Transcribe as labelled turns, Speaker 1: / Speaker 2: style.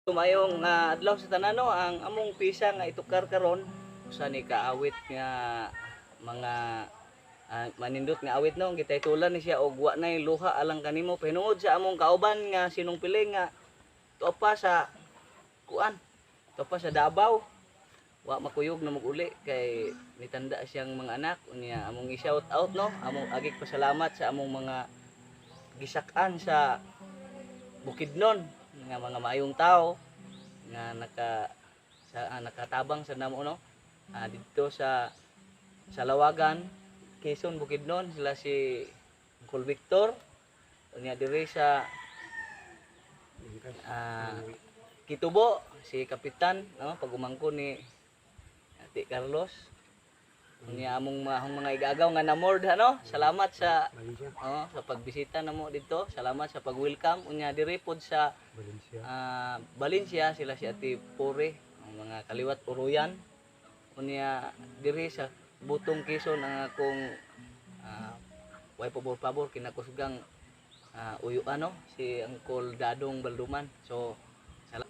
Speaker 1: Maayong adlaw sa tanan, no. Ang among pisa nga itukar karon usa ni kaawit nga mga manindot nga awit, no. Gitaytulan ni siya og "Wa Nay Luha Alang Kanimo", pahinungod sa among kauban nga sinong piling nga tuo pa sa kuan, tuo pa sa Davao, wa makuyog na mag-uli kay nitanda siyang mga anak. Unya among i-shout out, no, among agig pasalamat sa among mga gisak-an sa Bukidnon nga mga maayong tao nga nakatabang sa namo, no, didto sa Lawagan, Quezon, Bukidnon, sila si Uncle Victor. Unya diri sa Kitubo, si Kapitan, no, pagumangko ni Ate Carlos. Unya among mga igagaw nga namord, no, salamat sa
Speaker 2: Valencia.
Speaker 1: Oh, sa pagbisita namo dito. Salamat sa pag-welcome. Unya diri pod sa
Speaker 2: Valencia.
Speaker 1: Valencia, sila si Ate Pore, ang mga kaliwat Uruyan. Unya diri sa Butong Quezon, ang akong way pabor-pabor kinakusgang uyo, ano, si Uncle Dadong Balduman. So salamat.